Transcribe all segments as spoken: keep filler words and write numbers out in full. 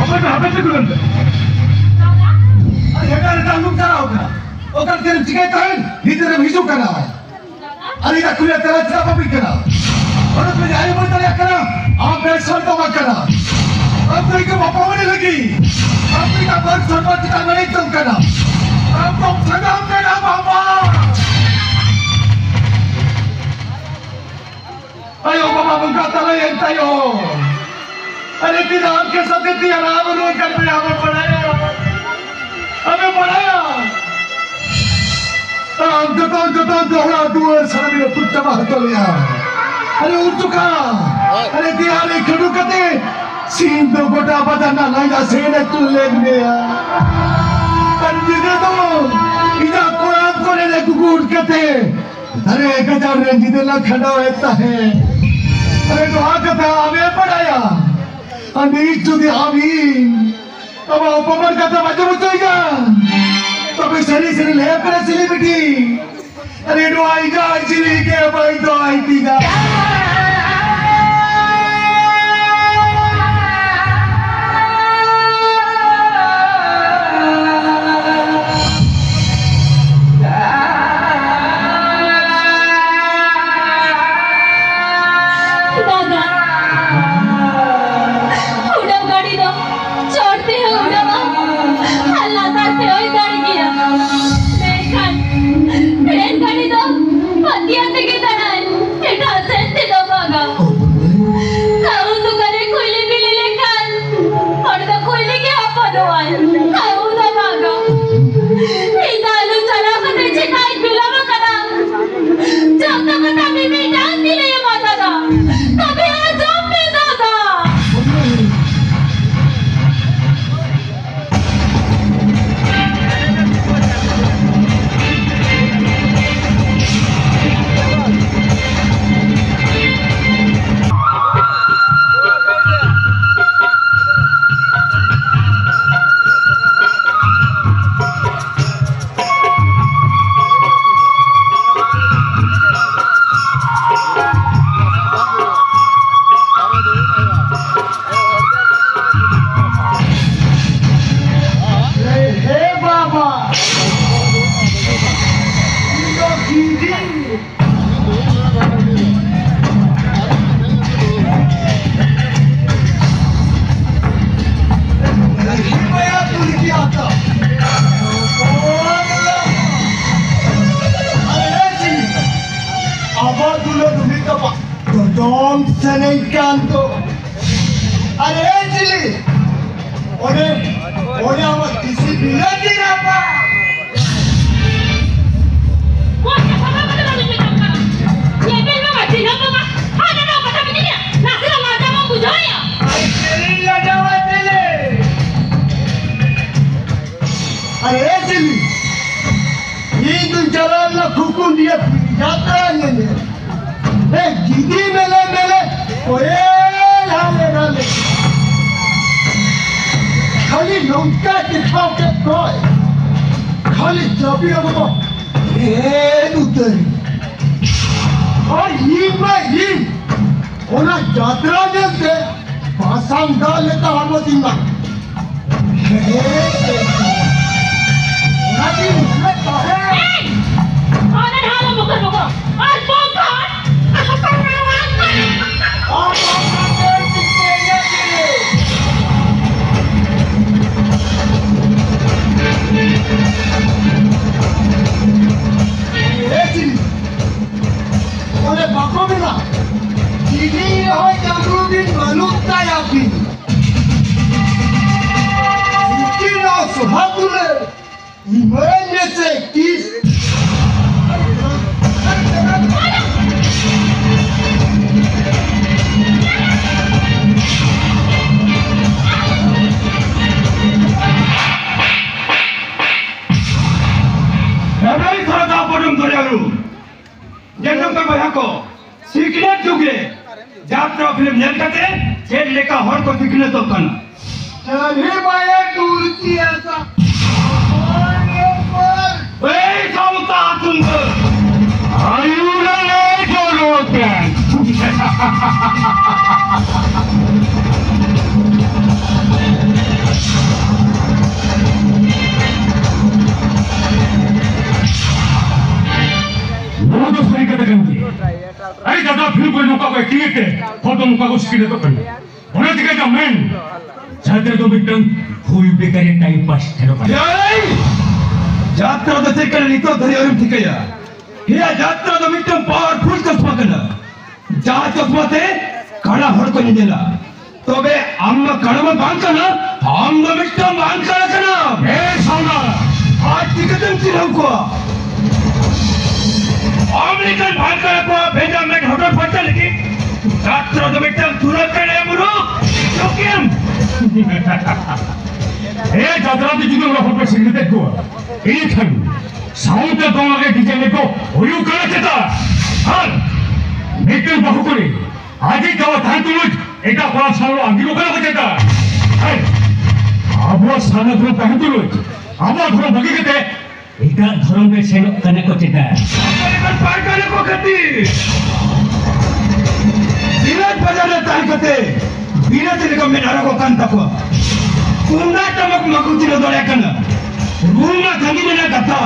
ᱦᱟᱯᱮ ᱛᱤᱸᱜᱩ ᱞᱮᱱ ᱯᱮ᱾ ᱟᱨ ᱮᱴᱟᱜ ᱨᱮ ᱛᱟᱦᱞᱩᱢ ᱪᱟᱞᱟᱣ ᱠᱟᱱᱟ᱾ ᱚᱠᱟ ᱛᱮᱢ ᱪᱤᱠᱟᱹᱭ ᱛᱟᱦᱮᱸᱱ? ᱱᱤᱛ ᱨᱮᱢ ᱦᱤᱡᱩᱜ ᱠᱟᱱᱟ᱾ ᱟᱨ ᱤᱧᱟᱹᱜ ᱠᱩᱲᱤᱭᱟᱜ ᱛᱮᱞᱟ ᱪᱮᱫᱟᱜ ᱵᱟᱢ ᱤᱧ ᱠᱟᱱᱟ? ᱚᱱᱟ ᱠᱚ ᱡᱟᱦᱟᱸᱭ ᱵᱟᱹᱧ ᱫᱟᱲᱮᱭᱟᱜ ᱠᱟᱱᱟ, ᱟᱢ ᱵᱮᱥ ᱦᱚᱲ ᱫᱚ ᱵᱟᱝ ᱠᱟᱱᱟ᱾ ᱟᱢ ᱫᱚ ᱤᱧ ᱠᱚ ᱵᱟᱯᱞᱟ ᱢᱟᱹᱱᱤ ᱞᱟᱹᱜᱤᱫ᱾ ᱟᱢ ᱫᱚ ᱤᱧᱟᱹᱜ ᱢᱟᱹᱱ ᱥᱚᱱᱢᱟᱱ ᱪᱮᱛᱟᱱ ᱢᱟᱹᱱᱤ ᱡᱚᱝ ᱠᱟᱱᱟ᱾ ᱟᱢ ᱫᱚ ᱥᱟᱱᱟᱢ ᱠᱟᱱᱟ ᱵᱟᱵᱟ᱾ ᱟᱭᱳ ᱵᱟᱵᱟ ᱵᱚᱸᱜᱟ ᱛᱟᱞᱟᱭᱮᱱ ᱛᱟᱭᱚᱢ, ᱟᱨᱮ ᱛᱤᱱᱟᱹᱜ ᱟᱢ ᱠᱮ ᱥᱟᱛᱮ ᱛᱤᱭᱟᱨᱟ ᱟᱢ ᱨᱩᱣᱟᱹᱲ ᱠᱟᱱ ᱛᱟᱭᱟ, ᱟᱢᱮᱢ ᱵᱟᱲᱟᱭᱟ, ᱟᱢᱮᱢ ᱵᱟᱲᱟᱭᱟ᱾ ᱟᱢ ᱡᱚᱛᱚ, ᱡᱚᱛᱚ ᱫᱚᱦᱲᱟ ᱫᱩᱣᱟᱹᱨ ᱥᱟᱱᱟᱢ ᱨᱟᱹᱯᱩᱫ ᱪᱟᱵᱟ ᱦᱚᱪᱚ ᱞᱮᱭᱟ᱾ ᱟᱨᱮ ᱩᱱ ᱡᱚᱠᱷᱟ, ᱟᱨᱮ ᱫᱮᱭᱟ ᱨᱮ ᱠᱷᱟᱹᱰᱩ ᱠᱟᱛᱮ, ᱥᱤᱧ ᱫᱚ ᱜᱚᱴᱟ ᱵᱟᱡᱟᱨ ᱨᱮᱱᱟᱜ ᱞᱟᱸᱜᱟ ᱥᱮᱱ ᱮ ᱛᱩᱞ ᱞᱮᱫ ᱢᱮᱭᱟ᱾ ᱟᱨ ᱧᱤᱫᱟᱹ ᱫᱚ ᱤᱧᱟᱹᱜ ᱠᱚᱲᱟᱢ ᱠᱚᱨᱮ ᱨᱮ ᱜᱩᱜᱩᱲ ᱠᱟᱛᱮ, ᱫᱟᱨᱮ ᱜᱟᱡᱟᱲ ᱨᱮ ᱧᱤᱫᱟᱹ ᱞᱟᱝ ᱠᱷᱟᱸᱰᱟᱣᱮᱫ ᱛᱟᱦᱮᱸ᱾ ᱟᱨᱮ ᱱᱚᱣᱟ ᱠᱟᱛᱷᱟ ᱟᱢᱮᱢ ᱵᱟᱲᱟᱭᱟ? ᱟᱨ ᱱᱤᱛ ᱡᱩᱫᱤ ᱟᱢ ᱤᱧ ᱟᱢᱟᱜ ᱚᱯᱚᱢᱟᱱ ᱠᱟᱛᱷᱟ ᱵᱟᱡᱮ ᱵᱩᱡᱷᱟᱹᱣ ᱤᱧᱟ, ᱛᱚᱵᱮ ᱥᱟᱹᱨᱤ ᱥᱟᱹᱨᱤ ᱞᱟᱹᱭ ᱯᱮ ᱥᱤᱞᱤ ᱵᱤᱴᱤ᱾ ᱟᱨᱮ ᱱᱚᱣᱟ ᱤᱧᱟᱜ ᱡᱤᱣᱤ ᱜᱮ ᱵᱟᱹᱧ ᱫᱚᱦᱚᱭ ᱛᱤᱧᱟ᱾ ᱫᱟᱫᱟ, ᱩᱰᱟᱹᱣ ᱜᱟᱹᱰᱤ ᱫᱚ ᱪᱚᱴ ᱛᱮ ᱦᱚᱸ ᱩᱰᱟᱹᱣᱟ ᱟᱨ ᱞᱟᱛᱟᱨ ᱛᱮ ᱦᱚᱸᱭ ᱫᱟᱹᱲ ᱜᱮᱭᱟ, ᱢᱮᱱᱠᱷᱟᱱ ᱴᱨᱮᱱ ᱜᱟᱹᱰᱤ ᱫᱚ ᱯᱟᱹᱛᱭᱟᱹ ᱛᱮᱜᱮ ᱫᱟᱬᱟᱭ, ᱮᱴᱟᱜ ᱥᱮᱫ ᱱᱤᱝᱠᱟᱱ ᱫᱚ᱾ ᱟᱨᱮ ᱪᱤᱞᱤ? ᱚᱱᱮ, ᱚᱱᱮ ᱟᱢᱟᱜ ᱠᱤᱥᱤ ᱵᱤᱞᱟᱹᱛᱤ ᱨᱟᱯᱟᱜ᱾ ᱚᱱᱟ ᱠᱟᱛᱷᱟ ᱵᱤᱱ ᱞᱟᱹᱭᱟ? ᱱᱟᱥᱮᱱᱟᱜ ᱞᱟᱡᱟᱣ ᱵᱟᱢ ᱵᱩᱡᱷᱟᱹᱣᱮᱫᱼᱟ? ᱟᱨᱮ ᱪᱤᱞᱤ ᱞᱟᱡᱟᱣ ᱟᱭ ᱪᱤᱞᱤ? ᱟᱨᱮ ᱪᱤᱞᱤ? ᱤᱧ ᱫᱩᱧ ᱪᱟᱞᱟᱣ ᱞᱮᱱᱟ ᱠᱷᱩᱠᱩᱱᱰᱤᱭᱟᱹ ᱡᱟᱛᱨᱟ ᱧᱮᱧᱮᱞ᱾ ᱮ ᱜᱤᱫᱤ ᱢᱮᱞᱮ ᱢᱮᱞᱮ ᱠᱚᱭᱮᱞ ᱦᱟᱞᱮ ᱰᱟᱞᱮ᱾ ᱠᱷᱟᱹᱞᱤ ᱱᱚᱝᱠᱟ ᱫᱮᱠᱷᱟᱣ ᱠᱮᱫ ᱠᱚᱣᱟᱭ᱾ ᱠᱷᱟᱹᱞᱤ ᱡᱟᱹᱯᱤᱫ ᱟᱵᱚ ᱫᱚ ᱮᱱ ᱩᱛᱟᱹᱨ᱾ ᱟᱨ ᱤᱧ ᱢᱟ ᱤᱧ ᱚᱱᱟ ᱡᱟᱛᱨᱟ ᱧᱮᱞᱛᱮ ᱵᱟᱥᱟᱝ ᱫᱟᱜ ᱞᱮᱠᱟ ᱦᱚᱲᱢᱚ ᱛᱤᱧ ᱢᱟ᱾ ᱚᱱᱟᱛᱤᱧ ᱢᱮᱱᱮᱫ ᱛᱟᱦᱮᱸᱫ᱾ ᱮᱭ! ᱚᱱᱟ ᱰᱷᱟᱞᱟ ᱵᱚᱠᱚᱨ ᱵᱚᱠᱚᱨ᱾ ᱟᱨ ᱵᱚᱠᱚᱨ! ᱟᱨ ᱵᱚᱠᱚᱨ ᱫᱚ ᱪᱤᱠᱟᱹᱭᱮᱱᱟ ᱪᱮ? ᱮ ᱪᱤᱞᱤ? ᱚᱱᱮ ᱵᱟᱠᱚ ᱢᱮᱱᱟ, ᱡᱤᱣᱤ ᱨᱮᱦᱚᱸ ᱪᱟᱸᱫᱳ ᱵᱤᱱ ᱵᱟᱹᱱᱩᱜ ᱛᱟᱭᱟ ᱵᱤᱱ᱾ ᱩᱱᱠᱤᱱ ᱦᱚᱸ ᱥᱚᱵᱷᱟ ᱛᱩᱞᱟᱹ ᱤᱢᱟᱹᱧ ᱢᱮᱥᱮ ᱠᱤᱥ᱾ ᱮᱵᱮᱱ ᱥᱟᱨᱫᱟ ᱯᱚᱫᱚᱢ ᱫᱚᱨᱭᱟᱞᱩ᱾ ᱧᱮᱞ ᱡᱚᱝ ᱯᱮ ᱵᱚᱭᱦᱟ ᱠᱚ, ᱥᱤᱠᱷᱱᱟᱹᱛ ᱡᱩᱜᱽ ᱨᱮ ᱡᱟᱛᱨᱟ ᱯᱷᱤᱞᱢ ᱧᱮᱞ ᱠᱟᱛᱮ ᱪᱮᱫ ᱞᱮᱠᱟ ᱦᱚᱲ ᱠᱚ ᱥᱤᱠᱷᱱᱟᱹᱛᱚᱜ ᱠᱟᱱᱟ᱾ ᱪᱟᱹᱞᱦᱤ ᱵᱟᱭᱟ ᱴᱩᱲᱠᱤ ᱟᱥᱟ᱾ ᱮᱭ ᱥᱟᱶᱛᱟ ᱛᱩᱢᱵᱟᱹ! ᱟᱭᱩᱨ ᱨᱮ ᱡᱚᱨᱚ ᱠᱮᱱ᱾ ᱱᱚᱣᱟ ᱫᱚ ᱥᱟᱹᱨᱤ ᱠᱟᱛᱷᱟ ᱠᱟᱱ ᱜᱮᱭᱟ᱾ ᱟᱹᱰᱤ ᱡᱟᱫᱟ ᱯᱷᱤᱞᱢ ᱠᱚᱨᱮ ᱱᱚᱝᱠᱟ ᱠᱚ ᱮᱠᱴᱤᱝ ᱮᱫ ᱛᱮ ᱦᱚᱲ ᱫᱚ ᱱᱚᱝᱠᱟ ᱠᱚ ᱥᱤᱠᱷᱱᱟᱹᱛᱚᱜ ᱠᱟᱱᱟ᱾ ᱚᱱᱟ ᱪᱤᱠᱟᱹ ᱡᱟ ᱢᱮᱱ ᱡᱟᱦᱟᱸ ᱛᱤᱱᱟᱹᱜ ᱫᱚ ᱢᱤᱫᱴᱟᱝ ᱦᱩᱭ ᱵᱮᱠᱟᱨᱤ ᱴᱟᱭᱤᱢ ᱯᱟᱥ ᱧᱮᱞᱚᱜ ᱠᱟᱱᱟ᱾ ᱮᱭ! ᱡᱟᱛᱨᱟ ᱫᱚ ᱪᱮᱫ ᱠᱟᱱᱟ ᱱᱤᱛᱚᱜ ᱫᱷᱟᱹᱨᱤᱡ ᱟᱹᱣᱨᱤᱢ ᱴᱷᱤᱠᱟᱹᱭᱟ᱾ ᱦᱮᱭᱟ, ᱡᱟᱛᱨᱟ ᱫᱚ ᱢᱤᱫᱴᱟᱝ ᱯᱟᱣᱟᱨᱯᱷᱩᱞ ᱪᱚᱥᱢᱟ ᱠᱟᱱᱟ᱾ ᱡᱟᱦᱟᱸ ᱪᱚᱥᱢᱟ ᱛᱮ ᱠᱟᱬᱟ ᱦᱚᱲ ᱠᱚ ᱧᱮᱧᱮᱞᱟ᱾ ᱛᱚᱵᱮ ᱟᱢ ᱢᱟ ᱠᱟᱬᱟ ᱢᱟ ᱵᱟᱝ ᱠᱟᱱᱟ, ᱟᱢ ᱫᱚ ᱢᱤᱫᱴᱟᱝ ᱵᱟᱝ ᱠᱟᱬᱟ ᱠᱟᱱᱟᱢ᱾ ᱦᱮᱸ ᱥᱟᱣᱱᱟ, ᱟᱨ ᱪᱤᱠᱟᱹᱛᱮᱢ ᱪᱤᱱᱦᱟᱹᱣ ᱠᱚᱣᱟ? ᱟᱢ ᱞᱮᱠᱟᱱ ᱵᱟᱝ ᱠᱟᱬᱟ ᱠᱚᱣᱟᱜ ᱵᱷᱮᱡᱟ ᱢᱮᱫ ᱦᱚᱴᱚᱨ ᱯᱷᱟᱨᱪᱟ ᱞᱟᱹᱜᱤᱫ ᱡᱟᱛᱨᱟ ᱫᱚ ᱢᱤᱫᱴᱟᱝ ᱫᱩᱨᱟᱹᱝ ᱠᱟᱱᱟ, ᱢᱩᱨᱩᱠ᱾ ᱪᱩᱯ ᱠᱮᱢ᱾ ᱦᱮᱸ, ᱡᱟᱛᱨᱟ ᱫᱚ ᱡᱩᱫᱤ ᱚᱱᱟ ᱦᱚᱲ ᱯᱮ ᱥᱤᱠᱷᱱᱟᱹᱛᱮᱫ ᱠᱚᱣᱟ, ᱮᱱᱠᱷᱟᱱ ᱥᱟᱶᱛᱮ ᱫᱚᱝ ᱞᱟᱜᱽᱲᱮ ᱰᱤᱡᱮ ᱮᱱᱮᱡ ᱠᱚ ᱦᱩᱭᱩᱜ ᱠᱟᱱᱟ ᱪᱮᱫᱟᱜ? ᱟᱨ ᱢᱤᱫᱴᱟᱝ ᱵᱟᱹᱦᱩ ᱠᱩᱲᱤ ᱟᱡᱤᱡ ᱡᱟᱶᱟᱭ ᱛᱟᱦᱮᱱ ᱛᱩᱞᱩᱡ ᱮᱴᱟᱜ ᱠᱚᱲᱟ ᱥᱟᱶ ᱟᱸᱜᱤᱨᱚᱜ ᱠᱟᱱᱟ ᱠᱚ ᱪᱮᱫᱟᱜ? ᱦᱮᱸ, ᱟᱵᱚᱣᱟᱜ ᱥᱟᱨᱱᱟ ᱫᱷᱚᱨᱚᱢ ᱛᱟᱦᱮᱱ ᱛᱩᱞᱩᱡ ᱟᱵᱚᱣᱟᱜ ᱫᱷᱚᱨᱚᱢ ᱵᱟᱹᱜᱤ ᱠᱟᱛᱮ ᱮᱴᱟᱜ ᱫᱷᱚᱨᱚᱢ ᱨᱮ ᱥᱮᱱᱚᱜ ᱠᱟᱱᱟ ᱠᱚ ᱪᱮᱫᱟᱜ? ᱟᱯᱮ ᱞᱮᱠᱟᱱ ᱯᱟᱨᱜᱟᱱᱟ ᱠᱚ ᱠᱷᱟᱹᱛᱤᱨ ᱵᱤᱞᱟᱹᱛ ᱵᱟᱡᱟᱨ ᱨᱮ ᱛᱟᱦᱮᱸ ᱠᱟᱛᱮ ᱵᱤᱞᱟᱹᱛ ᱞᱮᱠᱟ ᱢᱮᱫ ᱟᱨᱟᱜᱚᱜ ᱠᱟᱱ ᱛᱟᱠᱚᱣᱟ᱾ ᱛᱩᱢᱫᱟᱜ ᱴᱟᱢᱟᱠ ᱢᱟᱠᱚ ᱪᱤᱱᱦᱟᱹ ᱫᱟᱲᱮᱭᱟᱜ ᱠᱟᱱᱟ, ᱨᱩ ᱢᱟ ᱥᱟᱺᱜᱤᱧ ᱨᱮᱱᱟᱜ ᱠᱟᱛᱷᱟ,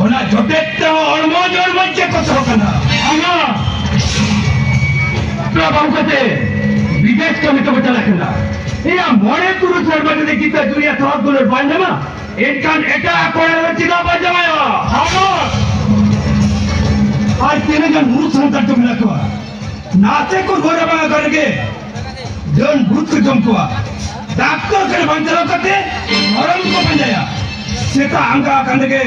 ᱚᱱᱟ ᱡᱚᱴᱮᱫ ᱛᱮᱦᱚᱸ ᱦᱚᱲᱢᱚ ᱡᱳᱨ ᱢᱚᱡᱽ ᱪᱮᱫ ᱠᱚ ᱛᱟᱦᱮᱸ ᱠᱟᱱᱟ᱾ ᱟᱢᱟ ᱵᱟᱯᱞᱟ ᱵᱟᱹᱦᱩ ᱠᱟᱛᱮ ᱵᱤᱫᱮᱥ ᱠᱟᱹᱢᱤ ᱛᱮᱠᱚ ᱪᱟᱞᱟᱜ ᱠᱟᱱᱟ᱾ ᱮᱭᱟ, ᱢᱚᱬᱮ ᱛᱩᱨᱩᱭ ᱥᱮᱨᱢᱟ ᱡᱩᱫᱤ ᱜᱤᱫᱽᱨᱟᱹ ᱫᱩᱱᱤᱭᱟᱹ ᱥᱟᱶ ᱫᱩᱞᱟᱹᱲ ᱵᱟᱭ ᱧᱟᱢᱟ, ᱮᱱᱠᱷᱟᱱ ᱮᱴᱟᱜ ᱠᱚᱲᱟ ᱫᱚ ᱪᱮᱫᱟᱜ ᱵᱟᱭ ᱡᱟᱶᱟᱭᱚᱜᱼᱟ? ᱦᱟᱢᱚᱨ! ᱟᱨ ᱛᱤᱱᱟᱹᱜ ᱜᱟᱱ ᱢᱩᱨᱩᱠ ᱥᱟᱱᱛᱟᱲ ᱠᱚ ᱢᱮᱱᱟᱜ ᱠᱚᱣᱟ, ᱱᱟᱥᱮ ᱠᱚ ᱨᱩᱣᱟᱹᱲ ᱵᱟᱝ ᱟᱠᱟᱱ ᱨᱮᱜᱮ ᱰᱟᱹᱱ ᱵᱷᱩᱛ ᱠᱚ ᱡᱚᱢ ᱠᱚᱣᱟ᱾ ᱰᱟᱠᱛᱚᱨ ᱠᱷᱟᱱᱟ ᱵᱟᱝ ᱪᱟᱞᱟᱣ ᱠᱟᱛᱮ ᱫᱷᱚᱨᱚᱢ ᱠᱚ ᱯᱟᱸᱡᱟᱭᱟ᱾ ᱥᱮᱛᱟᱜ ᱟᱸᱜᱟ ᱟᱠᱟᱱ ᱨᱮᱜᱮ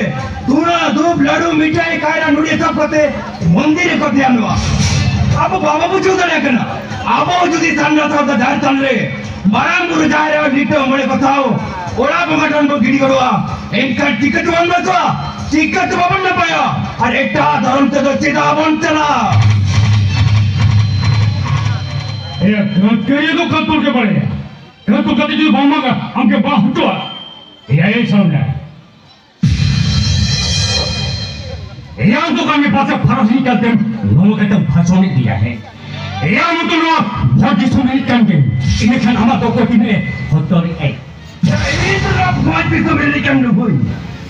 ᱫᱷᱩᱬᱟᱹ, ᱫᱷᱩᱯ, ᱞᱟᱹᱰᱩ, ᱢᱤᱴᱷᱟᱭ, ᱠᱟᱭᱨᱟ, ᱱᱩᱲᱤ ᱥᱟᱵ ᱠᱟᱛᱮ ᱢᱚᱱᱫᱤᱨ ᱨᱮᱠᱚ ᱛᱮᱭᱟᱨᱚᱜᱼᱟ᱾ ᱟᱵᱚ ᱵᱟᱵᱚ ᱵᱩᱡᱷᱟᱹᱣ ᱫᱟᱲᱮᱭᱟᱜ ᱠᱟᱱᱟ, ᱟᱵᱚ ᱡᱩᱫᱤ ᱥᱟᱨᱱᱟ ᱥᱟᱶᱛᱟ ᱡᱟᱦᱮᱨ ᱛᱷᱟᱱ ᱨᱮ ᱢᱟᱨᱟᱝ ᱵᱩᱨᱩ ᱡᱟᱦᱮᱨ ᱟᱭᱳ ᱞᱤᱴᱟᱹ ᱢᱚᱬᱮ ᱠᱚ ᱥᱟᱶ ᱚᱲᱟᱜ ᱵᱚᱸᱜᱟ ᱴᱷᱮᱱ ᱵᱚ ᱜᱤᱰᱤ ᱜᱚᱲᱚᱜᱼᱟ, ᱮᱱᱠᱷᱟᱱ ᱪᱤᱠᱟᱹ ᱛᱮᱵᱚᱱ ᱵᱮᱥᱚᱜᱼᱟ? ᱪᱤᱠᱟᱹ ᱛᱮ ᱵᱟᱵᱚᱱ ᱱᱟᱯᱟᱭᱚᱜᱼᱟ? ᱟᱨ ᱮᱴᱟᱜ ᱫᱷᱚᱨᱚᱢ ᱛᱮᱫᱚ ᱪᱮᱫᱟᱜ ᱵᱚᱱ ᱪᱟᱞᱟᱜᱼᱟ? ᱮᱭᱟ, ᱠᱟᱹᱛᱠᱟᱹᱨᱤ ᱫᱚ ᱠᱟᱹᱛᱩᱨ ᱜᱮ ᱵᱟᱲᱟᱭᱟ᱾ ᱠᱟᱹᱛᱩᱨ ᱠᱟᱛᱮ ᱡᱩᱫᱤ ᱵᱟᱢ ᱢᱟᱜᱟ, ᱟᱢ ᱜᱮ ᱵᱟᱢ ᱦᱩᱴᱩᱜᱼᱟ᱾ ᱮᱭᱟ, ᱮᱭ ᱥᱟᱢᱱᱟ᱾ ᱮᱭᱟ, ᱫᱚ ᱠᱟᱹᱢᱤ ᱯᱟᱥᱮ ᱯᱷᱟᱨᱟᱥᱤ ᱠᱟᱛᱮᱢ ᱱᱚᱣᱟ ᱠᱟᱛᱮᱢ ᱵᱷᱟᱥᱚᱱ ᱤᱫᱤᱭᱟ, ᱦᱮᱸ? ᱮᱭᱟ, ᱢᱚᱛᱚ ᱱᱚᱣᱟ ᱵᱷᱚᱡᱽ ᱫᱤᱥᱚᱢ ᱨᱤᱱᱤᱡ ᱠᱟᱱ ᱜᱮ᱾ ᱤᱱᱟᱹᱠᱷᱟᱱ ᱟᱢᱟᱜ ᱫᱚ ᱠᱚᱴᱷᱤᱱ ᱮ ᱦᱚᱛᱚᱨ ᱮ᱾ ᱤᱧ ᱫᱚ ᱱᱚᱣᱟ ᱵᱷᱚᱡᱽ ᱫᱤᱥᱚᱢ ᱨᱤᱱᱤᱡ ᱠᱟᱱ ᱱᱩᱠᱩᱧ᱾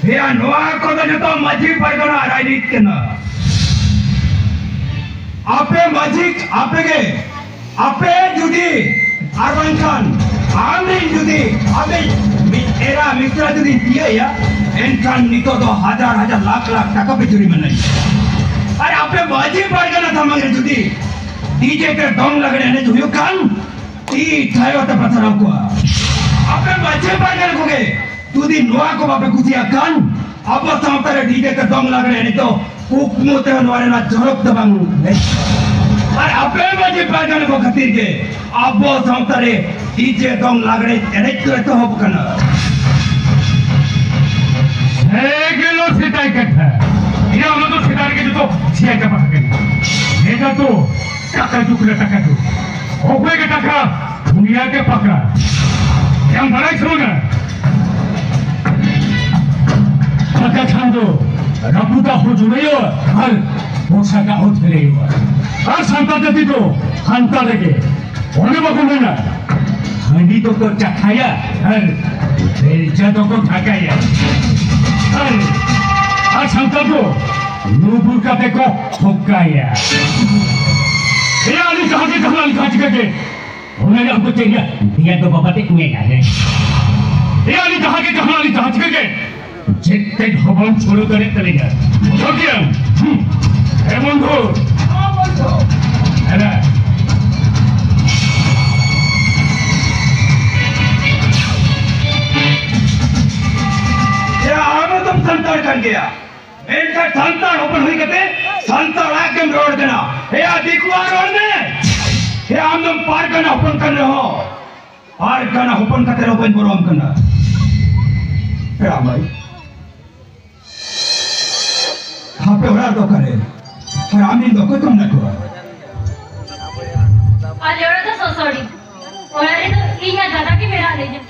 ᱮᱭᱟ, ᱱᱚᱣᱟ ᱠᱚᱫᱚ ᱡᱚᱛᱚ ᱢᱟᱹᱡᱷᱤ ᱯᱟᱨᱜᱟᱱᱟ ᱨᱟᱡᱽᱱᱤᱛ ᱠᱟᱱᱟ᱾ ᱟᱯᱮ ᱢᱟᱹᱡᱷᱤ, ᱟᱯᱮ ᱜᱮ, ᱟᱯᱮ ᱡᱩᱫᱤ ᱟᱨ ᱵᱟᱝᱠᱷᱟᱱ ᱟᱢᱨᱮᱱ ᱡᱩᱫᱤ ᱟᱢᱤᱡ ᱢᱤᱫ ᱮᱨᱟ ᱢᱤᱥᱨᱟ ᱡᱩᱫᱤ ᱛᱤᱭᱟᱹᱭᱟ, ᱮᱱᱠᱷᱟᱱ ᱱᱤᱛᱚᱜ ᱫᱚ ᱦᱟᱡᱟᱨ ᱦᱟᱡᱟᱨ ᱞᱟᱠᱷ ᱞᱟᱠᱷ ᱴᱟᱠᱟ ᱯᱮ ᱡᱩᱨᱤᱢᱟᱱᱟᱭᱟ᱾ ᱟᱨ ᱟᱯᱮ ᱢᱟᱹᱡᱷᱤ ᱯᱟᱨᱜᱟᱱᱟ ᱥᱟᱢᱟᱝ ᱨᱮ ᱡᱩᱫᱤ ᱰᱤᱡᱮ ᱛᱮ ᱫᱚᱝ ᱞᱟᱜᱽᱲᱮ ᱮᱱᱮᱡ ᱦᱩᱭᱩᱜ ᱠᱟᱱ, ᱛᱤ ᱛᱷᱟᱭᱚ ᱛᱮ ᱯᱟᱥᱱᱟᱣ ᱠᱚᱣᱟ᱾ ᱟᱯᱮ ᱢᱟᱹᱡᱷᱤ ᱯᱟᱨᱜᱟᱱᱟ ᱠᱚᱜᱮ ᱡᱩᱫᱤ ᱱᱚᱣᱟ ᱠᱚ ᱵᱟᱯᱮ ᱠᱩᱥᱤᱭᱟᱜ ᱠᱷᱟᱱ, ᱟᱵᱚ ᱥᱟᱶᱛᱟ ᱨᱮ ᱰᱤᱡᱮ ᱛᱮ ᱫᱚᱝ ᱞᱟᱜᱽᱲᱮ ᱮᱱᱮᱡ ᱫᱚ ᱠᱩᱠᱢᱩ ᱛᱮᱦᱚᱸ ᱱᱚᱣᱟ ᱨᱮᱱᱟᱜ ᱡᱚᱨᱚᱠ ᱫᱚ ᱵᱟᱝ ᱦᱮᱡ᱾ ᱟᱨ ᱟᱯᱮ ᱢᱟᱹᱡᱷᱤ ᱯᱟᱨᱜᱟᱱᱟ ᱠᱚ ᱠᱷᱟᱹᱛᱤᱨ ᱜᱮ ᱟᱵᱚ ᱥᱟᱶᱛᱟ ᱨᱮ ᱰᱤᱡᱮ ᱫᱚᱝ ᱞᱟᱜᱽᱲᱮ ᱮᱱᱮᱡ ᱫᱚ ᱮᱛᱚᱦᱚᱵ ᱠᱟᱱᱟ᱾ ᱥᱮ ᱜᱮᱞᱚ ᱥᱮᱫᱟᱭ ᱠᱟᱛᱷᱟ᱾ ᱮᱭᱟ, ᱚᱱᱟ ᱫᱚ ᱥᱮᱫᱟᱭ ᱨᱮᱜᱮ ᱡᱚᱛᱚ ᱥᱮᱭᱟ ᱪᱟᱵᱟ ᱟᱠᱟᱱᱟ᱾ ᱱᱮᱛᱟᱨ ᱫᱚ ᱴᱟᱠᱟ ᱡᱩᱜᱽ ᱨᱮ ᱴᱟᱠᱟ ᱡᱩᱜᱽ᱾ ᱚᱠᱚᱭ ᱜᱮ ᱴᱟᱠᱟ, ᱫᱩᱱᱤᱭᱟᱹ ᱜᱮ ᱯᱟᱠᱟ᱾ ᱮᱢ ᱵᱟᱲᱟᱭ ᱥᱟᱱᱟ? ᱯᱟᱠᱟ ᱠᱷᱟᱱ ᱫᱚ ᱨᱟᱹᱯᱩᱫᱟᱜ ᱦᱚᱸ ᱡᱩᱲᱟᱹᱭᱚᱜᱼᱟ ᱟᱨ ᱯᱚᱥᱟᱜᱟᱜ ᱦᱚᱸ ᱡᱷᱟᱹᱞᱟᱹᱭᱚᱜᱼᱟ᱾ ᱟᱨ ᱥᱟᱱᱛᱟᱲ ᱡᱟᱹᱛᱤ ᱫᱚ ᱥᱟᱱᱛᱟᱲ ᱨᱮᱜᱮ᱾ ᱚᱱᱮ ᱵᱟᱠᱚ ᱢᱮᱱᱟ, ᱦᱟᱺᱰᱤ ᱫᱚᱠᱚ ᱪᱟᱠᱷᱟᱭᱟ ᱟᱨ ᱵᱮᱞᱪᱟ ᱫᱚᱠᱚ ᱰᱷᱟᱠᱟᱭᱟ᱾ ᱟᱨ, ᱟᱨ ᱥᱟᱱᱛᱟᱲ ᱫᱚ ᱞᱩᱵᱩᱨ ᱠᱟᱛᱮ ᱠᱚ ᱦᱚᱠᱟᱭᱟ᱾ ᱮᱭᱟ, ᱟᱹᱞᱤᱧ ᱡᱟᱦᱟᱸ ᱜᱮ ᱡᱟᱦᱟᱸ, ᱟᱹᱞᱤᱧ ᱡᱟᱦᱟᱸ ᱪᱤᱠᱟᱹ ᱜᱮ, ᱚᱱᱟ ᱨᱮ ᱟᱵᱚ ᱪᱮᱫ ᱜᱮ ᱫᱮᱭᱟ ᱫᱚ ᱵᱟᱵᱟ ᱛᱮ ᱢᱮᱱᱟ ᱨᱮ᱾ ᱮᱭᱟ, ᱟᱹᱞᱤᱧ ᱡᱟᱦᱟᱸ ᱜᱮ ᱡᱟᱦᱟᱸ, ᱟᱹᱞᱤᱧ ᱡᱟᱦᱟᱸ ᱪᱤᱠᱟᱹ ᱜᱮ, ᱪᱮᱫ ᱛᱮ ᱦᱚᱸ ᱵᱟᱢ ᱪᱷᱩᱲᱟᱹᱣ ᱫᱟᱲᱮᱭᱟᱜ ᱛᱟᱹᱞᱤᱧᱟ᱾ ᱵᱩᱡᱷᱟᱹᱣ ᱠᱮᱫᱟᱢ? ᱦᱩᱸ᱾ ᱮ ᱵᱚᱱᱫᱷᱩ᱾ ᱦᱚᱸ ᱵᱚᱱᱫᱷᱩ᱾ ᱮᱱᱟ᱾ ᱮᱭᱟ, ᱟᱢ ᱦᱚᱸᱛᱚᱢ ᱥᱟᱱᱛᱟᱲ ᱠᱟᱱ ᱜᱮᱭᱟ᱾ ᱢᱮᱱᱠᱷᱟᱱ ᱥᱟᱱᱛᱟᱲ ᱦᱚᱯᱚᱱ ᱦᱩᱭ ᱠᱟᱛᱮ ᱥᱟᱱᱛᱟᱲ ᱟᱜ ᱜᱮᱢ ᱨᱚᱲ ᱠᱟᱱᱟ᱾ ᱮᱭᱟ, ᱫᱤᱠᱩᱣᱟᱜ ᱨᱚᱲ ᱢᱮ᱾ ᱮᱭᱟ, ᱟᱢ ᱫᱚᱢ ᱯᱟᱨᱜᱟᱱᱟ ᱦᱚᱯᱚᱱ ᱠᱟᱱ ᱨᱮᱦᱚᱸ, ᱯᱟᱨᱜᱟᱱᱟ ᱦᱚᱯᱚᱱ ᱠᱟᱛᱮ ᱨᱮᱦᱚᱸ ᱵᱟᱹᱧ ᱵᱚᱨᱚᱢ ᱠᱟᱱᱟ᱾ ᱯᱮᱲᱟ ᱢᱟᱹᱭ, ᱟᱯᱮ ᱚᱲᱟᱜ ᱫᱚ ᱚᱠᱟᱨᱮ? ᱟᱨ ᱟᱢ ᱨᱮᱱ ᱫᱚ ᱚᱠᱚᱭ ᱠᱚ ᱢᱮᱱᱟᱜ ᱠᱚᱣᱟ? ᱟᱞᱮ ᱚᱲᱟᱜ ᱫᱚ ᱥᱚᱥᱚᱲᱤ᱾ ᱚᱲᱟᱜ ᱨᱮᱫᱚ ᱤᱧ ᱟᱨ ᱫᱟᱫᱟ ᱜᱮ ᱢᱮᱱᱟᱜ ᱞᱮᱭᱟ᱾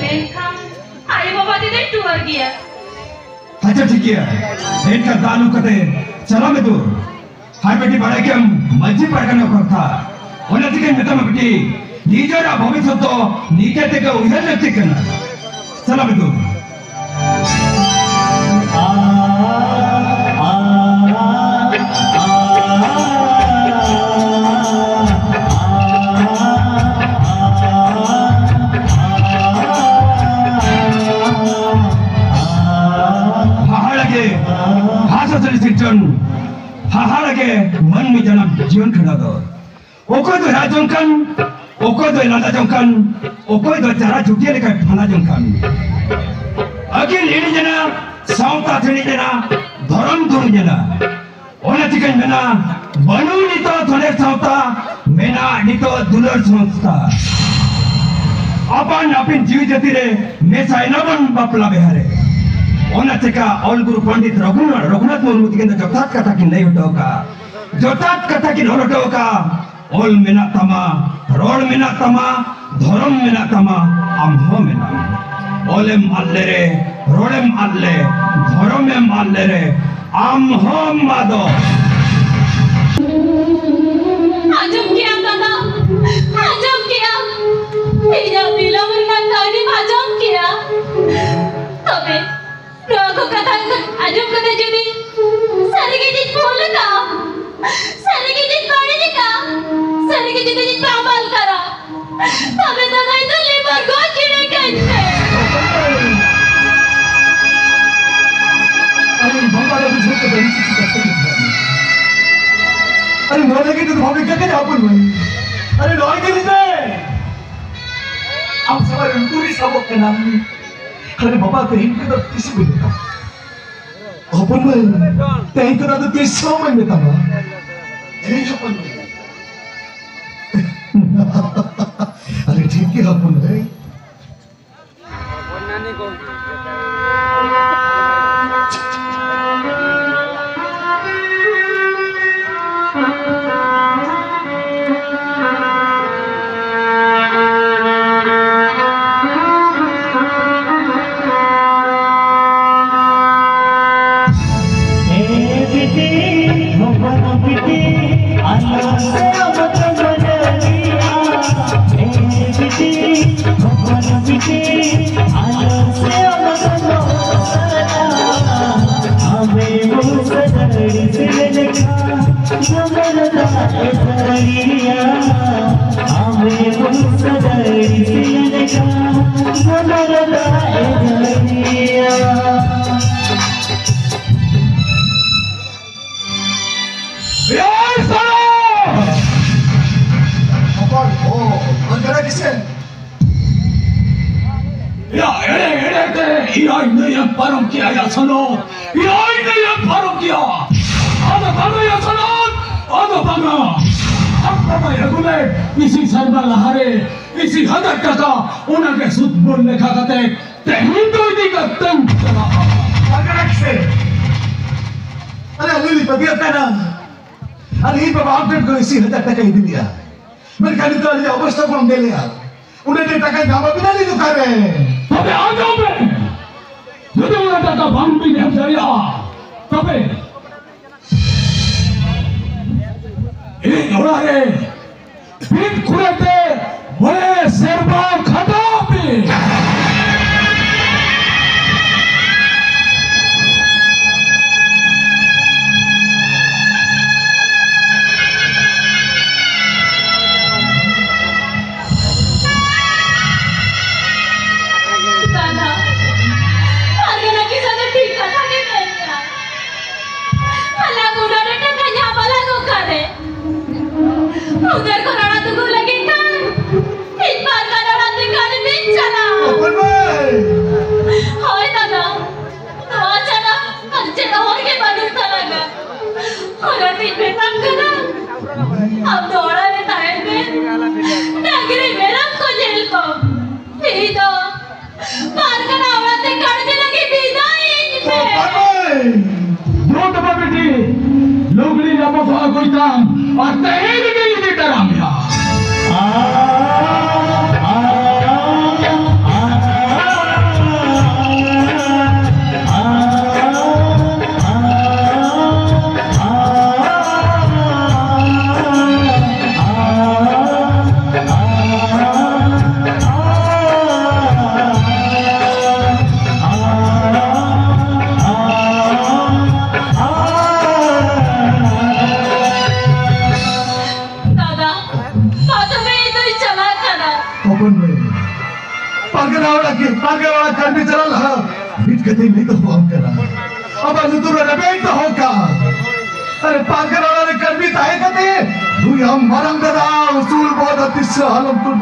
ᱢᱮᱱᱠᱷᱟᱱ ᱟᱭᱳ ᱵᱟᱵᱟ ᱛᱮᱫᱚᱧ ᱴᱩᱣᱟᱹᱨ ᱜᱮᱭᱟ᱾ ᱟᱪᱪᱷᱟ, ᱴᱷᱤᱠ ᱜᱮᱭᱟ᱾ ᱮᱱᱠᱷᱟᱱ ᱫᱟᱜ ᱞᱩ ᱠᱟᱛᱮ ᱪᱟᱞᱟᱜ ᱢᱮ ᱛᱚ᱾ ᱟᱨ ᱵᱤᱴᱤ, ᱵᱟᱲᱟᱭ ᱠᱮᱜᱼᱟᱢ ᱢᱟᱹᱡᱷᱤ ᱯᱟᱨᱜᱟᱱᱟ ᱠᱚ ᱠᱟᱛᱷᱟ᱾ ᱚᱱᱟ ᱛᱮᱜᱮᱧ ᱢᱮᱛᱟᱢᱟ ᱵᱤᱴᱤ, ᱱᱤᱡᱮᱨᱟᱜ ᱵᱷᱚᱵᱤᱥᱥᱚᱛ ᱫᱚ ᱱᱤᱡᱮ ᱛᱮᱜᱮ ᱩᱭᱦᱟᱹᱨ ᱞᱟᱹᱠᱛᱤ ᱠᱟᱱᱟ᱾ ᱪᱟᱞᱟᱜ ᱢᱮ ᱛᱚ᱾ ᱦᱟᱦᱟᱲᱟ ᱜᱮ ᱦᱟᱸᱥ ᱦᱟᱸᱥᱞᱤ ᱥᱤᱨᱡᱚᱱ, ᱦᱟᱦᱟᱲᱟ ᱜᱮ ᱢᱟᱹᱱᱢᱤ ᱡᱟᱱᱟᱢ ᱡᱤᱭᱚᱱ ᱠᱷᱟᱸᱰᱟᱣ ᱫᱚ᱾ ᱚᱠᱚᱭ ᱫᱚᱭ ᱨᱟᱜ ᱡᱚᱝ ᱠᱟᱱ, ᱚᱠᱚᱭ ᱫᱚᱭ ᱞᱟᱸᱫᱟ ᱡᱚᱝ ᱠᱟᱱ, ᱚᱠᱚᱭ ᱫᱚ ᱪᱟᱨᱟ ᱪᱩᱴᱭᱟᱹ ᱞᱮᱠᱟᱭ ᱯᱷᱟᱸᱫᱟ ᱡᱚᱝ ᱠᱟᱱ᱾ ᱟᱹᱠᱤᱞ ᱤᱬᱤᱡ ᱮᱱᱟ, ᱥᱟᱶᱛᱟ ᱥᱤᱬᱤᱡ ᱮᱱᱟ, ᱫᱷᱚᱨᱚᱢ ᱫᱩᱨᱩᱡ ᱮᱱᱟ᱾ ᱚᱱᱟ ᱪᱤᱠᱟᱹᱧ ᱢᱮᱱᱟ, ᱵᱟᱹᱱᱩᱜ ᱱᱤᱛᱚᱜ ᱫᱷᱚᱱᱮᱨ ᱥᱟᱶᱛᱟ, ᱢᱮᱱᱟᱜ ᱱᱤᱛᱚᱜ ᱫᱩᱞᱟᱹᱲ ᱥᱚᱝᱥᱛᱷᱟ᱾ ᱟᱯᱟᱱ ᱟᱹᱯᱤᱱ ᱡᱤᱣᱤ ᱡᱟᱹᱛᱤ ᱨᱮ ᱢᱮᱥᱟᱭᱮᱱᱟ ᱵᱚᱱ ᱵᱟᱯᱞᱟ ᱵᱤᱦᱟᱨᱮ᱾ ᱚᱱᱟ ᱪᱮᱠᱟ ᱚᱞ ᱜᱩᱨᱩ ᱯᱚᱱᱰᱤᱛ ᱨᱚᱜᱷᱩᱱᱟᱛᱷ, ᱨᱚᱜᱷᱩᱱᱟᱛᱷ ᱢᱩᱨᱢᱩ ᱛᱤᱠᱤᱱ ᱫᱚ ᱡᱚᱛᱷᱟᱛ ᱠᱟᱛᱷᱟ ᱠᱤᱱ ᱞᱟᱹᱭ ᱦᱚᱴᱚ ᱟᱠᱟᱫᱼᱟ᱾ ᱡᱚᱛᱷᱟᱛ ᱠᱟᱛᱷᱟ ᱠᱤᱱ ᱚᱞ ᱦᱚᱴᱚ ᱟᱠᱟᱫᱼᱟ᱾ ᱚᱞ ᱢᱮᱱᱟᱜ ᱛᱟᱢᱟ, ᱨᱚᱲ ᱢᱮᱱᱟᱜ ᱛᱟᱢᱟ, ᱫᱷᱚᱨᱚᱢ ᱢᱮᱱᱟᱜ ᱛᱟᱢᱟ, ᱟᱢ ᱦᱚᱸ ᱢᱮᱱᱟᱢ᱾ ᱚᱞᱮᱢ ᱟᱫ ᱞᱮᱨᱮ, ᱨᱚᱲᱮᱢ ᱟᱫ ᱞᱮ, ᱫᱷᱚᱨᱚᱢᱮᱢ ᱟᱫ ᱞᱮᱨᱮ, ᱟᱢ ᱦᱚᱸᱢ ᱟᱫᱚᱜ᱾ ᱟᱸᱡᱚᱢ ᱠᱮᱜᱼᱟᱢ ᱫᱟᱫᱟ, ᱟᱸᱡᱚᱢ ᱠᱮᱜᱼᱟᱢ᱾ ᱤᱧᱟᱹᱜ ᱵᱤᱞᱚᱢ ᱨᱮᱱᱟᱜ ᱠᱟᱹᱦᱱᱤᱢ ᱟᱸᱡᱚᱢ ᱠᱮᱜᱼᱟ᱾ ᱛᱚᱵᱮ ᱱᱚᱣᱟ ᱠᱚ ᱠᱟᱛᱷᱟ ᱟᱸᱡᱚᱢ ᱠᱟᱛᱮ ᱡᱩᱫᱤ ᱥᱟᱹᱨᱤ ᱜᱮ ᱡᱩᱫᱤ ᱵᱷᱩᱞ ᱟᱠᱟᱜᱼᱟ, ᱥᱟᱹᱨᱤ ᱜᱮ ᱡᱩᱫᱤ ᱵᱟᱹᱲᱤᱡ ᱟᱠᱟᱜᱼᱟ, ᱥᱟᱹᱨᱤ ᱜᱮ ᱡᱩᱫᱤ ᱡᱩᱫᱤ ᱵᱟᱢᱟᱞ ᱠᱟᱱᱟ, ᱛᱚᱵᱮ ᱫᱟᱫᱟ ᱤᱧ ᱫᱚ ᱞᱤᱵᱟᱨ ᱜᱚᱡ ᱜᱤᱰᱤ ᱠᱟᱹᱧ ᱯᱮ᱾ ᱟᱨᱮ ᱵᱟᱵᱟ ᱫᱚ ᱵᱩᱡᱷᱟᱹᱣ ᱠᱟᱛᱮ ᱤᱧ ᱪᱮᱫ ᱠᱟᱛᱮ ᱤᱧ ᱵᱩᱡᱷᱟᱹᱣ? ᱟᱨᱮ ᱱᱚᱣᱟ ᱞᱟᱹᱜᱤᱫ ᱛᱮᱫᱚ ᱵᱷᱟᱵᱤ ᱠᱟᱛᱮ ᱦᱚᱯᱚᱱ ᱢᱟᱹᱭ᱾ ᱟᱨᱮ ᱱᱚᱣᱟ ᱜᱮ ᱞᱟᱹᱭ ᱢᱮ᱾ ᱟᱢ ᱥᱟᱶ ᱨᱮ ᱱᱩᱠᱩ ᱨᱮ ᱥᱟᱵᱚᱜ ᱠᱟᱱᱟ᱾ ᱟᱨᱮ ᱵᱟᱵᱟ ᱛᱮᱦᱮᱧ ᱠᱚᱫᱚ ᱛᱤᱥ ᱵᱤᱱ ᱢᱮᱛᱟ? ᱦᱚᱯᱚᱱ ᱢᱟᱹᱭ, ᱛᱮᱦᱮᱧ ᱠᱚᱫᱚ ᱟᱫᱚ ᱛᱤᱥ ᱦᱚᱸ ᱵᱟᱹᱧ ᱢᱮᱛᱟᱢᱟ᱾ ᱦᱮᱸ ᱦᱚᱯᱚᱱ ᱢᱟᱹᱭ᱾ ᱟᱨᱮ ᱴᱷᱤᱠ ᱜᱮ ᱦᱚᱯᱚᱱ ᱢᱟᱹᱭ᱾ ᱮᱭᱟᱭ ᱱᱟᱹᱭ ᱮᱢ ᱯᱟᱨᱚᱢ ᱠᱮᱜᱼᱟ ᱭᱟ ᱥᱚᱱᱚᱛ, ᱮᱭᱟᱭ ᱱᱟᱹᱭ ᱮᱢ ᱯᱟᱨᱚᱢ ᱠᱮᱜᱼᱟ᱾ ᱟᱫᱚ ᱵᱟᱝᱟ ᱭᱟ ᱥᱚᱱᱚᱛ, ᱟᱫᱚ ᱵᱟᱝᱟ᱾ ᱟᱢ ᱵᱟᱵᱟᱭ ᱟᱹᱜᱩ ᱞᱮᱫ ᱤᱥᱤ ᱥᱮᱨᱢᱟ ᱞᱟᱦᱟᱨᱮ ᱤᱥᱤ ᱦᱟᱡᱟᱨ ᱴᱟᱠᱟ, ᱚᱱᱟᱜᱮ ᱥᱩᱫ ᱵᱚᱱ ᱞᱮᱠᱷᱟ ᱠᱟᱛᱮ ᱛᱮᱦᱮᱧ ᱫᱚ ᱤᱫᱤ ᱠᱟᱛᱮᱧ ᱪᱟᱞᱟᱜᱼᱟ᱾ ᱟᱨ ᱠᱟᱱᱟ ᱥᱮ? ᱟᱨᱮ ᱟᱹᱞᱤᱧ ᱞᱤᱧ ᱯᱟᱹᱛᱭᱟᱹᱜ ᱠᱟᱱᱟ᱾ ᱟᱨ ᱤᱧ ᱵᱟᱵᱟ ᱟᱢ ᱴᱷᱮᱱ ᱠᱷᱚᱱ ᱤᱥᱤ ᱦᱟᱡᱟᱨ ᱴᱟᱠᱟᱭ ᱤᱫᱤ ᱞᱮᱜᱼᱟ᱾ ᱢᱮᱱᱠᱷᱟᱱ ᱱᱤᱛᱚᱜ ᱟᱹᱞᱤᱧᱟᱜ ᱚᱵᱚᱥᱛᱟ ᱵᱟᱢ ᱧᱮᱞᱮᱜᱼᱟ᱾ ᱩᱱᱟᱹᱜ ᱰᱷᱮᱨ ᱴᱟᱠᱟ ᱧᱟᱢ ᱟᱹᱵᱤᱱᱟ ᱞᱤᱧ ᱚᱠᱟᱨᱮ? ᱛᱚᱵᱮ ᱟᱸᱡᱚᱢ ᱵᱮᱱ, ᱡᱩᱫᱤ ᱚᱱᱟ ᱴᱟᱠᱟ ᱵᱟᱝ ᱵᱤᱱ ᱮᱢ ᱫᱟᱲᱮᱭᱟᱜᱼᱟ, ᱛᱚᱵᱮ ᱤᱧ ᱚᱲᱟᱜ ᱨᱮ ᱵᱤᱱ ᱠᱷᱩᱲᱟᱹ ᱛᱮ ᱢᱚᱬᱮ ᱥᱮᱨᱢᱟ ᱠᱷᱟᱴᱟᱣ ᱵᱤᱱ᱾ ᱫᱟᱫᱟ, ᱯᱟᱨᱜᱟᱱᱟ ᱠᱤᱥᱟᱹᱬ ᱫᱚ ᱴᱷᱤᱠ ᱠᱟᱛᱷᱟ ᱜᱮ ᱢᱮᱱ ᱠᱮᱫᱟ᱾ ᱟᱞᱟᱝ ᱩᱱᱟᱹᱜ ᱰᱷᱮᱨ ᱴᱟᱠᱟ ᱧᱟᱢ ᱟᱞᱟᱝ ᱚᱠᱟᱨᱮ? ᱩᱫᱟᱹᱨ ᱠᱷᱚᱱ ᱚᱲᱟᱜ ᱫᱩᱣᱟᱹᱨ ᱞᱟᱹᱜᱤᱫ ᱠᱷᱟᱱ ᱤᱧ ᱯᱟᱨᱜᱟᱱᱟ ᱚᱲᱟᱜ ᱛᱮ ᱠᱟᱹᱢᱤ ᱵᱟᱹᱧ ᱪᱟᱞᱟᱜᱼᱟ᱾ ᱦᱚᱯᱚᱱ ᱢᱟᱹᱭ! ᱦᱳᱭ ᱫᱟᱫᱟ, ᱱᱚᱣᱟ ᱪᱷᱟᱰᱟ ᱟᱨ ᱪᱮᱫ ᱦᱚᱨ ᱜᱮ ᱵᱟᱹᱱᱩᱜ ᱛᱟᱞᱟᱝᱟ᱾ ᱚᱱᱟᱛᱮᱧ ᱢᱮᱛᱟᱢ ᱠᱟᱱᱟ, ᱟᱢ ᱫᱚ ᱚᱲᱟᱜ ᱨᱮ ᱛᱟᱦᱮᱱ ᱢᱮ, ᱰᱟᱝᱨᱤ ᱢᱮᱨᱚᱢ ᱠᱚ ᱧᱮᱞ ᱠᱚᱢ᱾ ᱤᱧ ᱫᱚ ᱯᱟᱨᱜᱟᱱᱟ ᱚᱲᱟᱜ ᱛᱮ ᱠᱟᱹᱲᱢᱤ ᱞᱟᱹᱜᱤᱫ ᱵᱤᱫᱟᱹᱭᱤᱧ ᱯᱮ᱾ ᱫᱩ ᱛᱚᱵᱮ ᱵᱤᱴᱤ, ᱞᱩᱜᱽᱲᱤ ᱞᱟᱯᱚ ᱠᱚ ᱟᱹᱜᱩᱭ ᱛᱟᱢ ᱟᱨ ᱛᱮᱦᱮᱧ ᱨᱮᱜᱮ ᱤᱫᱤ ᱛᱟᱨᱟᱢ ᱭᱟ᱾ ᱫᱟᱫᱟ, ᱢᱟ ᱛᱚᱵᱮ ᱤᱧ ᱫᱚᱧ ᱪᱟᱞᱟᱜ ᱠᱟᱱᱟ᱾ ᱦᱚᱯᱚᱱ ᱢᱟᱹᱭ, ᱯᱟᱨᱜᱟᱱᱟ ᱚᱲᱟᱜ ᱜᱮ, ᱯᱟᱨᱜᱟᱱᱟ ᱚᱲᱟᱜ ᱠᱟᱹᱢᱤ ᱪᱟᱞᱟᱜ ᱞᱟᱦᱟ ᱵᱷᱤᱛ ᱠᱟᱛᱮᱧ ᱞᱟᱹᱭ ᱫᱚᱦᱚ ᱟᱢ ᱠᱟᱱᱟ᱾ ᱟᱵᱟᱨ ᱞᱩᱛᱩᱨ ᱨᱮ ᱨᱮᱵᱮᱫ ᱫᱚᱦᱚ ᱠᱟᱜ᱾ ᱟᱨ ᱯᱟᱨᱜᱟᱱᱟ ᱚᱲᱟᱜ ᱨᱮ ᱠᱟᱹᱢᱤ ᱛᱟᱦᱮᱸ ᱠᱟᱛᱮ ᱱᱩᱭ ᱟᱢ ᱢᱟᱨᱟᱝ ᱫᱟᱫᱟ ᱩᱥᱩᱞ ᱵᱚᱦᱚᱜ ᱫᱚ ᱛᱤᱥ ᱦᱚᱸ ᱟᱞᱚᱢ ᱛᱩᱫ